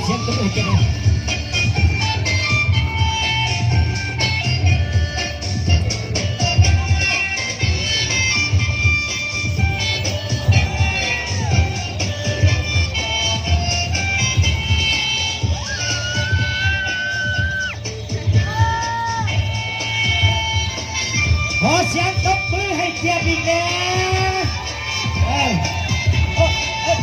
ສຽງຕົບມືໃຫ້ເຈັບ. ຂໍສຽງຕົບມືໃຫ້ກຽດອີກແດ່. ເອີ ໂອ້ ເອີ.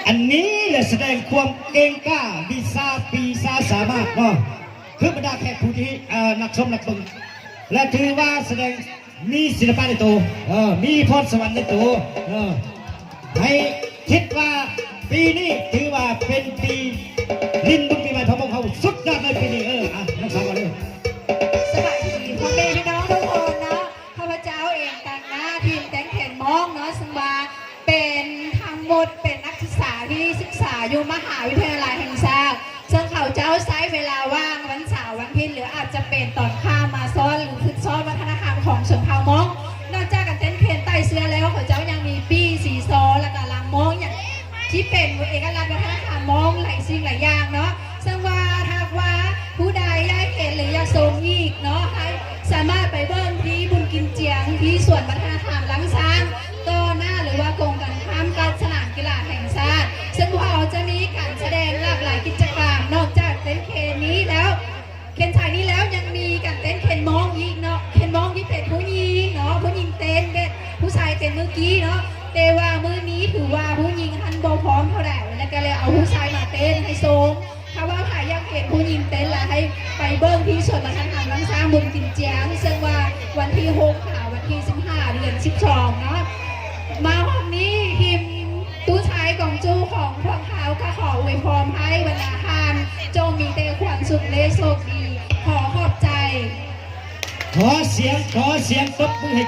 ອັນນີ້ແຫຼະສະແດງຄວາມເກັ່ງກ້າ, ວິຊາປີຊາສາມາດເນາະ, ຄືບັນດາແຂກຜູ້ທີ່ ເອີ ນັກຊົມນັກເບິ່ງ ແລະ ຖືວ່າສະແດງ ມີສິລະປະໃນໂຕ, ເອີ ມີພອນສະຫວັນໃນໂຕ, ເອີ ໃຫ້ຄິດວ່າປີນີ້ຖືວ່າເປັນປີຫຼິ້ນບຸນປີໃໝ່ພະມົ້ງເຮົາສຸດຍອດເລີຍປີນີ້. ເອີ ອ່ະ ນ້ອງສາວເວົ້າເລີຍ. ສະບາຍດີພໍ່ແມ່ພີ່ນ້ອງທຸກຄົນເນາະ, ຂ້າພະເຈົ້າເອງ ຕາງໜ້າທີມເຕັ້ນແຄນມ້ອງເນາະ, ເຊິ່ງວ່າເປັນທັງໝົດເປັນນັກສຶກສາທີ່ສຶກສາຢູ່ມະຫາວິທະຍາໄລແຫ່ງຊາດ. ເຊິ່ງເຂົາເຈົ້າໃຊ້ເວລາວ່າງວັນເສົາວັນອາທິດ ຫຼື ອາດຈະເປັນຕອນຄ່ຳມາສອນ ຫຼື ຝຶກຊ້ອມວັດທະນະທຳຂອງຊົນເຜົ່າມົ້ງ. ນອກຈາກການເຕັ້ນເຄນໄຕ່ເຊືອກແລ້ວ ເຂົາເຈົ້າຍັງມີປີ້, ຊີຊໍ ແລະກະລຳມ້ອງ ຫຍັງທີ່ເປັນເອກະລັກວັດທະນະທຳມົ້ງຫຼາຍສິ່ງຫຼາຍຢ່າງເນາະ. ເຊິ່ງວ່າຖ້າຫາກວ່າຜູ້ໃດຢາກເຫັນ ຫຼື ຢາກຊົມອີກເນາະ ໃຫ້ສາມາດໄປເບິ່ງທີ່ບຸນກິນຈຽງ ທີ່ສວນວັດທະນະທຳລ້ານຊ້າງ ຕໍ່ໜ້າ ຫຼືວ່າກົງກັນຂ້າມກັບສະໜາມກິລາແຫ່ງຊາດ, ເຊິ່ງພວກເຮົາຈະມີການສະແດງຫຼາກຫຼາຍກິດຈະກຳ. ນອກຈາກເຕັ້ນເຄນນີ້ແລ້ວ ເຄນໄຊນີ້ແລ້ວ ຍັງມີການເຕັ້ນເຄນມ້ອງອີກເນາະ, ເຄນມ້ອງທີ່ເປັນຜູ້ຍິງເນາະ, ຜູ້ຍິງເຕັ້ນ ແບບຜູ້ຊາຍເຕັ້ນມື້ກີ້ເນາະ, ແຕ່ວ່າມື້ນີ້ຖືວ່າຜູ້ຍິງຫັ້ນບໍ່ພ້ອມເທົ່າໃດ ແລ້ວກໍເລີຍເອົາຜູ້ຊາຍມາເຕັ້ນໃຫ້ຊົມ. ຖ້າວ່າໃຜຢາກເຫັນຜູ້ຍິງເຕັ້ນລະ ໃຫ້ໄປເບິ່ງທີ່ສວນວັດທະນະທຳລ້ານຊ້າງບຸນກິນຈຽງ, ເຊິ່ງວ່າວັນທີຫົກຫາວັນທີສິບຫ້າ ເດືອນສິບສອງເນາະ. ມາຮອບນີ້ ທີມຕູ້ຊາຍກອງຈູຂອງພວກເຮົາກໍຂໍອວຍພອນໃຫ້ບັນດາທ່ານຈົ່ງມີແຕ່ຄວາມສຸກ ແລະ ໂຊກດີ. ຂໍຂອບໃຈ. ຂໍສຽງ, ຂໍສຽງຕົບມືໃຫ້